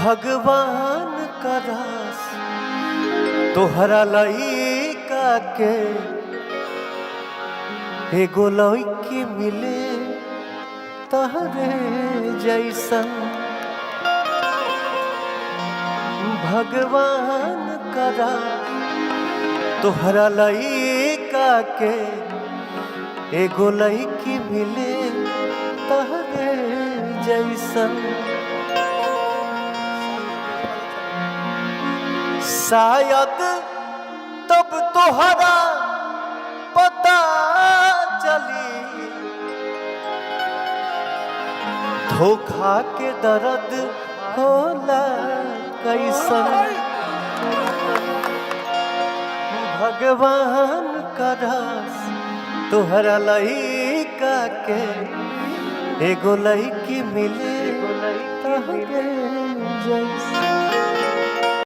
भगवान करास तोहरा लइका के एगो लइकी मिले तहरे जैसन। भगवान करा तोहरा लइका के एगो लइकी मिले तहरे जैसन। शायद तब तोहरा पता चली धोखा के दर्द होला कैसन। भगवान करास तोहरा लइका के एगो लइकी मिले तहरे जैसन।